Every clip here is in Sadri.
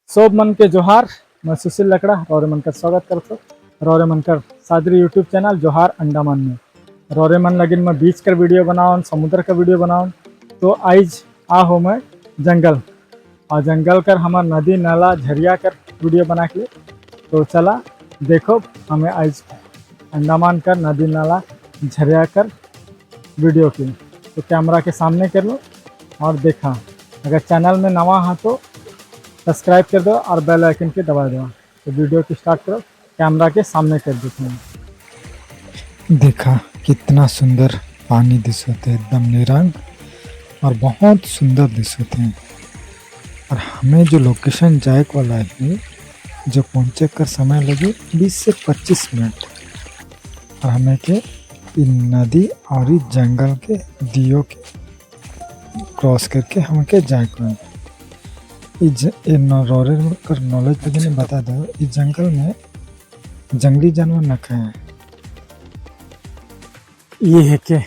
सब मन के जोहार। मैं सुशील लकड़ा रौरे मन का स्वागत करतो रौरे मन कर सादरी यूट्यूब चैनल जोहार अंडमान में। रौरे मन लगिन मैं बीच कर वीडियो बनाऊन, समुद्र का वीडियो बनाऊन, तो आज आ हो मैं जंगल और जंगल कर हमार नदी नाला झरिया कर वीडियो बना के। तो चला देखो हमें आज अंडमान कर नदी नाला झरिया कर वीडियो की। तो कैमरा के सामने कर लो और देखा। अगर चैनल में नवा हा तो सब्सक्राइब कर दो और बेल आइकन के दबा दो। तो वीडियो की स्टार्ट करो, कैमरा के सामने कर देते हैं। देखा, कितना सुंदर पानी दिसत है, एकदम निरंग और बहुत सुंदर दिसत है। और हमें जो लोकेशन जाए वाला है, जो पहुँचे कर समय लगे 20 से 25 मिनट और हमें के इ नदी और इ जंगल के दियो के क्रॉस करके हमके जाए को है। इ रौरे कर नॉलेज लगे बता दो, इस जंगल में जंगली जानवर न खाए। ये है के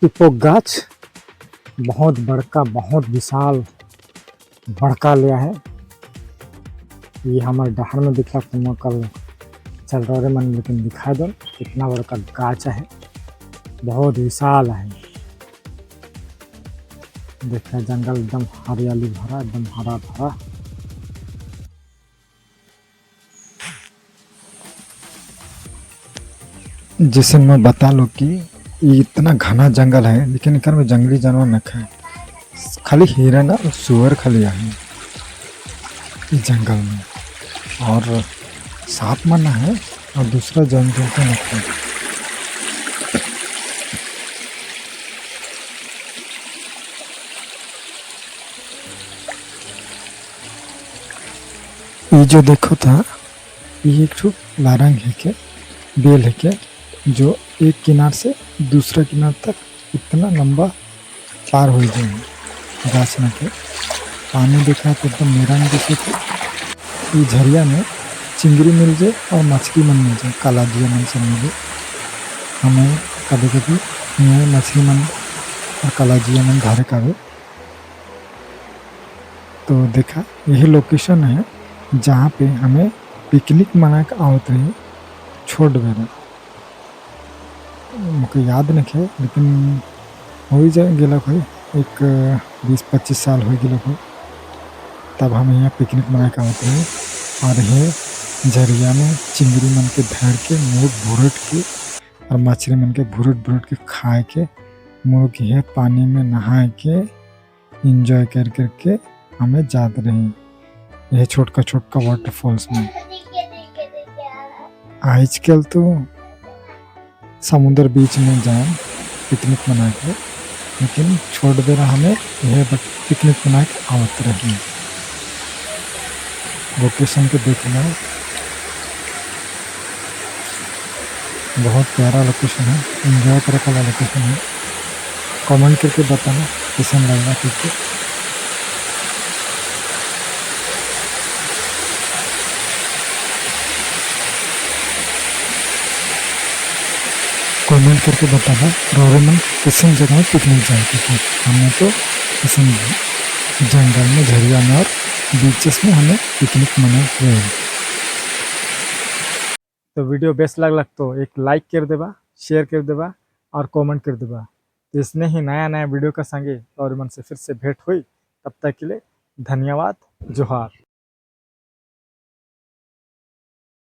पिपोक गाछ, बहुत बड़का, बहुत विशाल बड़का लिया है। ये हमारे डहर में दिखला तुम कल चल रहे मन, लेकिन दिखा दो कितना बड़का गाछ है, बहुत विशाल है। देखा, जंगल एकदम हरियाली भरा, एकदम हरा भरा। जैसे मैं बता लो कि ये इतना घना जंगल है, लेकिन एकर में जंगली जानवर न खाए, खाली हिरन और सुअर खाली है इस जंगल में और सांप मना है और दूसरा जंतु तो न खाए। ये जो देखो था, ये एक ठो लारंग है के बेल है के, जो एक किनार से दूसरा किनार तक इतना लंबा पार हो जाए गाछ में के। पानी देखा तो एकदम निरंग दिखे थे। ये झरिया में चिंगरी मिल जाए और मछली मन मिल जाए, काला जिया मन सब मिले। हमें कभी कभी ये मछली मन और काला जिया मन धारे कावे। तो देखा, यही लोकेशन है जहाँ पे हमें पिकनिक मना के आवत रही छोट बेरा। मुझे याद नहीं है, लेकिन हो ही जाए गेलक हो एक 20-25 साल हो गए हो। तब हम यहाँ पिकनिक मना के आवत रही और ये झरिया में चिंगरी मन के धर के मुँह भुरट के और मछली मन के भुरट भुरट के खाए के मुँह के है पानी में नहाए के एंजॉय कर करके हमें जात रही यह छोटका छोटका वाटरफॉल्स में। आजकल तो समुद्र बीच में जाए पिकनिक मना के, लेकिन छोड़ दे रहा हमें यह पिकनिक मना के आवत रही। लोकेशन के देखना, बहुत प्यारा लोकेशन है, एंजॉय करे वाला लोकेशन है। कमेंट करके बताना कैसा लगा। ठीक है, कमेंट करके बताना रौरे मन किसी जगह में पिकनिक जाए, क्योंकि हमने तो किसी जंगल में, झरिया में और बीचेस में हमें पिकनिक मना रहे। तो वीडियो बेस्ट लगलक तो एक लाइक कर देबा, शेयर कर देबा और कमेंट कर देबा। तो इसने ही नया नया वीडियो का संगे और मन से फिर से भेंट हुई। तब तक के लिए धन्यवाद, जोहार।